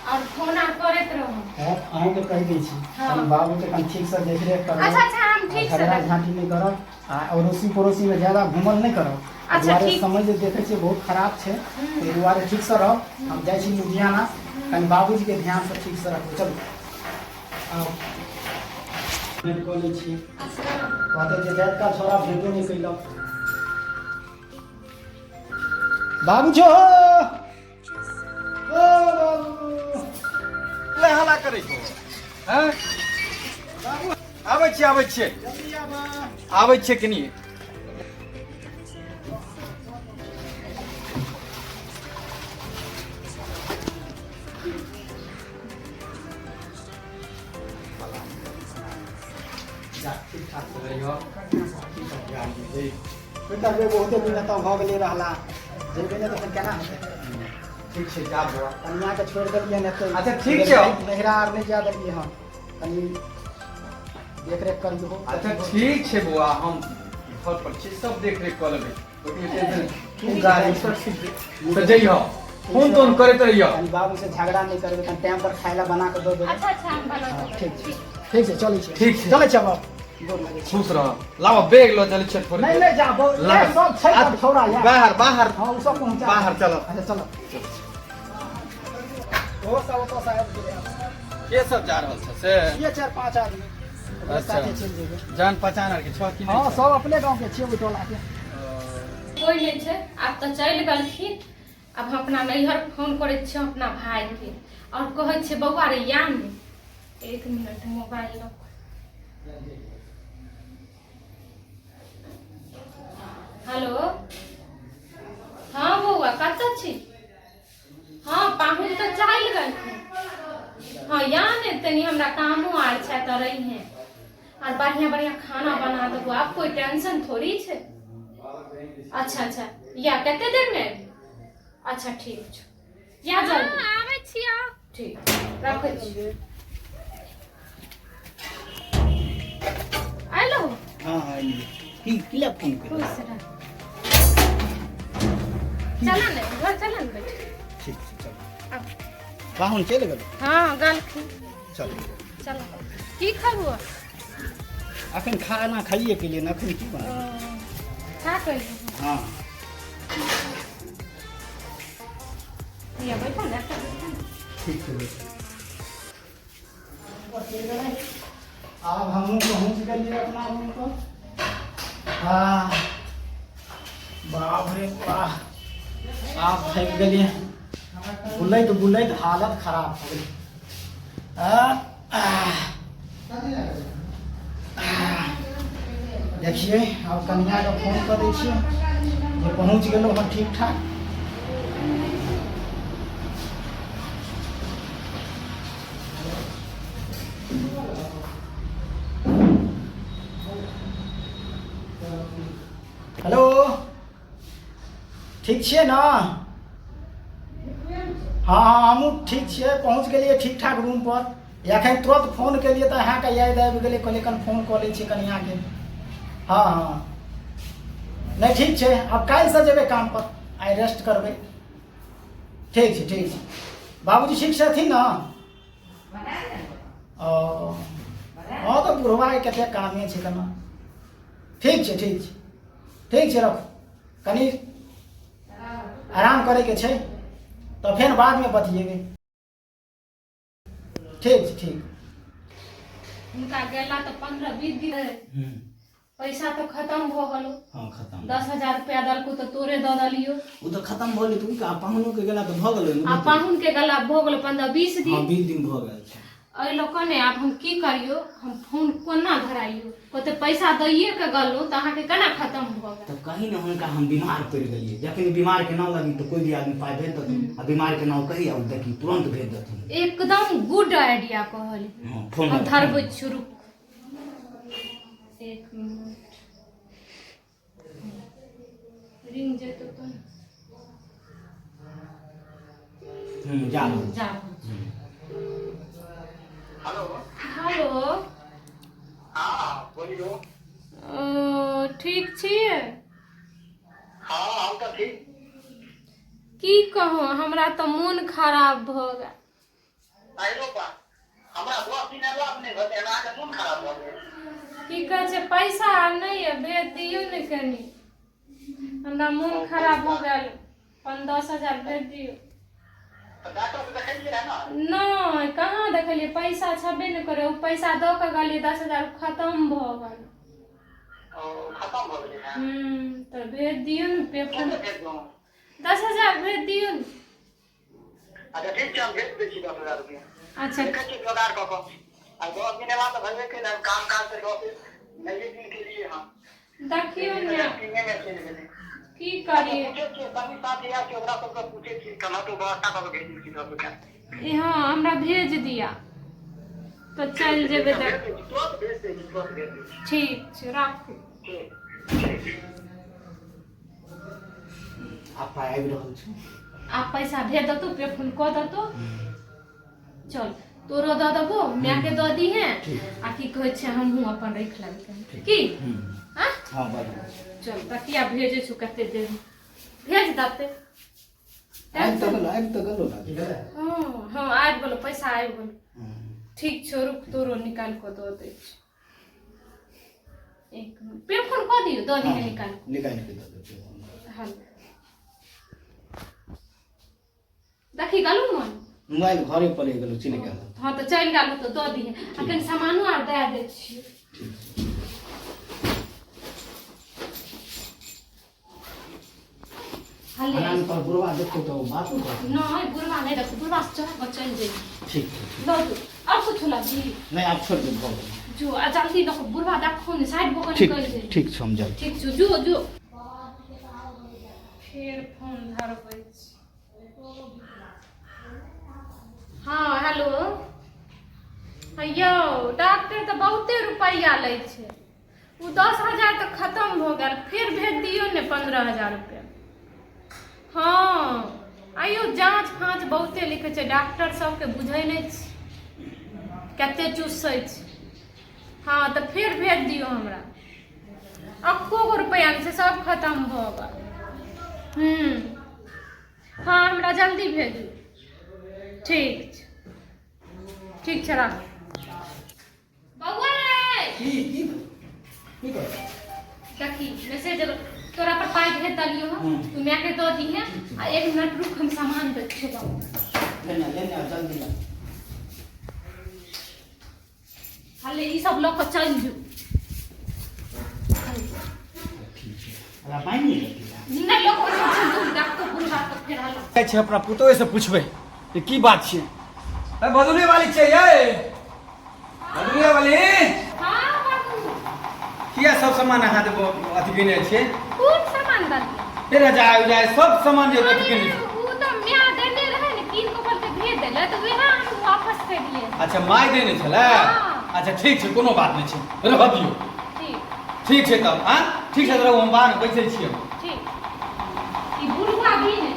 और फोन आर करैत रहू। अहूँके कहि दै छी। हाँ। कनि बाबूके कनि ठीकसँ देखरेख करब। अच्छा अच्छा, हम ठीक से झगड़ा रखब। झाँटी नहि करब आ अड़ोसी पड़ोसीमे ज्यादा घूमल नहि करब। अच्छा, दुआरे ठीक। समय जे देखै छियै बहुत खराब छै, ताहि दुआरे ठीकसँ रहब। हम जाइ छी लुधियाना, कनि बाबूजीके ध्यानसँ ठीकसँ रखबै। चलू, आउ, भेंट कऽ लै छियै। कहतै जे जाइत काल छोड़ा भेटो नहि कयलक। बाबू छो, ओ बाबू, ले हला करै छौ हैं? आबै छियै, आबै छियै। जल्दी आबा। आबै छियै कनि। जा, ठीक ठाक से रहियो। की करबै, बहुते दिन एतऽ भऽ गेलै रहला, जेबै नहि तऽ फेर केना हेतै? ठीक छै, जा बौआ। कनियाके छोड़ि देलियै हन एतै। अच्छा, ठीक छै। नैहरा आर नहि जाय देलियै हन, कनि देखरेख करियौ। अच्छा, ठीक छै बौआ, हम घर पर छी, सब देखरेख कऽ लेबै, ओहिके टेंशन नहि। तू गाड़ी सब ठीक छै तऽ जइह, फोन तोन करैत रहिह। कनि बाबू से झगड़ा नहि करबै, कनि टाइम पर खाय लए बना कऽ दऽ देबै। अच्छा अच्छा, हम बना हँ, देबै। ठीक छै, ठीक छै, चलै छै। ठीक छै। चलै छै बाबू, गोर लगै छै। खुश रह। लाओ बैग लऽ चलै छै थोड़े। नहीं नहीं, जा बहुत सब छै सब छौड़ा यार। बाहर बाहर। हाँ, उ सब पहुंचा। बाहर चलो। अच्छा चलो, ओ सब ओतऽ से आबि गेलै। के सब जा रहल छै से? ये चार पांच आदमी ओकरे अच्छा। साथे चलि जेबै। जान पहचान आर के छह कि नहि? हाँ, सब अपने गांव के छियै, ओहि टोला के। कोइ नहि छै, आब तऽ चलि गेलखिन। आब हम अपना नैहर फोन करै छियै अपना भाइके आओर कहै छियै, बौआ रे, या ने। एक मिनट, मोबाइल लऽ। हेलो, हाँ बौआ, कतऽ छी? हाँ, पाहुन तऽ चलि गेलखिन। हाँ, या ने, तनी हमरा कामो आर छै तऽ रहिहे आर बढ़िया बढ़िया खाना बना देबो। आब कोई टेंशन थोड़ी छै। अच्छा अच्छा, या कते देर में एबही? अच्छा, ठीक छौ, या जल्दी आबै छियौ। ठीक, रखै छी। आइलो? हाँ हाँ, एलियै। की की लए फोन केलौ? खुश रह। चल ने घर, चल ने बैठ। ठीक छै, चल। आब। पाहुन चलि गेल? हाँ, गेलखिन। चल। चल, की खेबो? अखन खाना खाइए के लिए, अखन की बना खा कहियो। हाँ। या बैठो ने, एतऽ बैठो ने। ठीक छै, बैठ। चलि गेलै। आब हमहूँ पहुँच गेलियै अपना रूम पर। हाँ, बाप रे वाह, आब थाकि गेलियै, बुलैत बुलैत हालत खराब भऽ गेलै। आ, आह, आह, देखियै, आब कनियाके फोन कऽ दै छियै जे पहुँच गेलहुँ हँ ठीक ठाक। हेलो, ठीक छियै ने? हँ हँ, हमहूँ ठीक छियै, पहुँच गेलियै ठीक ठाक रूम पर। एखन तुरन्त फोन केलियै तऽ अहाँके याद आबि गेलै, कहलियै कनि फोन कऽ लै छियै कनियाँके। हँ हँ, नहि, ठीक छै, आब काल्हिसँ जेबै काम पर, आइ रेस्ट करबै। ठीक छै, ठीक छै। बाबूजी ठीक छथिन ने? ओ हँ, तऽ बुढ़वाके कतेक कामे छै केना। ठीक छै, ठीक छै, ठीक छै, रखू, कनि आराम करैके छै, तऽ फेर बादमे बतियेबै। ठीक छै, ठीक। हुनका गेला तऽ 15-20 दिन रहै। पैसा तऽ खतम भऽ गेलो। हाँ, खतम। 10,000 रुपया देलको तऽ तोरे दऽ देलियो। ओ तऽ खतम भऽ गेलै, तऽ पाहुनो के गेला तऽ भऽ गेलै ने? आ पाहुन के गला भऽ गेलो 15-20 दिन। हाँ, 20 दिन भऽ गेल छै। एहि लऽ कऽ ने आब हम की करियो, हम फोन कोना धराइयो? ओते पैसा दैये के गेलहुँ तऽ अहाँके केना खतम भऽ गेल? तऽ कही ने हुनका, हम बीमार पड़ि गेलियै। जखन बीमार के नाम लगी तऽ कोई भी आदमी पाइ भेज देथिन, आ बीमार के नाम कही आ देखी तुरंत भेज देथिन। एकदम गुड आइडिया कहली। हाँ, फोन हम लगा। धरबै छी, रुक एक मिनट, रिंग जेतौ तऽ। जा रहल। जा रहल छी। हेलो। हाँ, बोलियो। ओ, ठीक छियै? हाँ, हम तऽ ठीक। की कहू, हमरा तऽ मोन खराब भऽ गेल। आइरो बा हमरा 10 दिन अयला नहि भेलै, अहाँके मोन खराब भऽ गेल। की कहै छै, पैसा आर नहि यऽ, भेज दियौ ने कनि, हमरा मोन खराब भऽ गेल। 5-10 हजार भेज दियौ। तऽ डॉक्टर से देखेलियै रहए ने? नहि, कहाँ देखलियै, पैसा छेबे नहि करै। ओ पैसा दऽ कऽ गेलियै 10,000, खतम भऽ गेल। ओ खतम भऽ गेलै हँ? तऽ भेज दियौ ने पे फोन। कते भेज दू? 10,000 भेज दियौ ने। अच्छा, ठीक छै, हम भेज दै छी 10,000 रुपया। अच्छा। देखै छियै जोगाड़ कऽ कऽ। आ 10 दिन एला तऽ भेबे केलै, काम काज से 10 नइए दिन के लिए हम। देखियौ ने। तीने मे चलि गेलै। की करियै? पूछै छियै, संगी साथी आयल छै, ओकरा सबके पूछै छियै, केना तो व्यवस्था कऽ के भेज दै छी 10 रुपया। ए हँ, हमरा भेज दिया तऽ चलि जेबै तऽ। भेज दै छी, तुरंत भेज दै छी, तुरंत भेज दै छी। ठीक छै, राखू। ठीक ठीक। आब पाइ आबि रहल छै। आब पैसा भेज देतौ, पे फोन कऽ देतौ। चल, तोरो दऽ देबो, मायके दऽ दीहे। ठीक। आ की कहै छै, हमहूँ अपन राखि लेबै की। आँ? हँ, बढ़िआँ छै। चल, तकिया भेजै छौ, कते देर भेज देतै। आबि तऽ गेलो, आबि तऽ गेलो ने। हँ, आबि गेलो, पैसा आबि गेलो। ठीक छौ, रुक, तोरो निकालि कऽ दऽ दै छी। एक मिनट, पे फोन कऽ दियौ, दऽ दिहे निकालि कऽ। निकालि कऽ दऽ देबै। हँ, देखी गेलू मन। मोबाइल घरे पर रहि गेलो, चलि गेल। हँ, तऽ चलि गेलू तऽ दऽ दिहे। आ कनि सामानो आर दए दै छियै। ठीक छै। हले। आराम कर, बुढ़वा देखतो तऽ ओ बातो करतौ। नहि, बुढ़वा नहि देखू, बुढ़वा से चढ़ा कऽ चलि जइहे। ठीक छै। लऽ जो, आओर कुछो लबही? नहि, आब छोड़ि दे, भऽ गेल। जो, आ जल्दी देखो, बुढ़वा देखो ने, साइड भऽ कऽ ठीक। निकलि जाइ। ठीक छै, हम जाइ। ठीक छौ, जो जो। फेर फोन धरबै छी। हँ, हेलो। यौ डॉक्टर तऽ बहुते रुपैआ लै छै। ओ 10,000 तऽ खतम भऽ गेल, फेर भेज दियौ ने 15,000 रुपैआ। हँ, आइयो जाँच फाँच बहुते लिखै छै। डॉक्टर सबके बुझै नहि छै, कते चूसै छै। हँ, तऽ फेर भेज दियौ हमरा। एको गो रुपैआ नहि छै, सब खतम भऽ गेल। हँ, हमरा जल्दी भेजू। ठीक छै, ठीक छै, राख बौआ रे। की की की कर? देखी, मैसेज एलो, तोरा पर पाइ भेज देलियो हँ। तू माय के दऽ दीहे। आ एक मिनट रुक, हम सामान दै छियौ बाबू। लेने लेने आ, जल्दी आ। हले, ई सब लऽ कऽ चलि जो। ठीक छै, हमरा पानि नहि देती। नहि, लऽ कऽ चलि जो, देखतो बुढ़बा तऽ फेर हल्ला। जाइ छै, अपना पुतोहे से पुछबै कि की बात छियै। ए भदुली वाली छै, ये भदुली वाली। हँ बाबू। किया सब सामान अहाँ देबो अथी केने छियै? कोन सामान देलियै? हे रजाइ उजाइ सब सामान जे अथी केने अरे, छियै। उ तऽ माय देने रहै ने, कीन कऽ बोलके भेज देले, तऽ वएह हम वापस करियै। अच्छा, माय देने छलै? हँ। अच्छा, ठीक छै, कोनो बात नहि छै, रहऽ दियौ। ठीक। ठीक छै तब। आँ, ठीक छै, तऽ रहू, हम बाहर बैसै छियै। ठीक। ई बुढ़वा भी ने।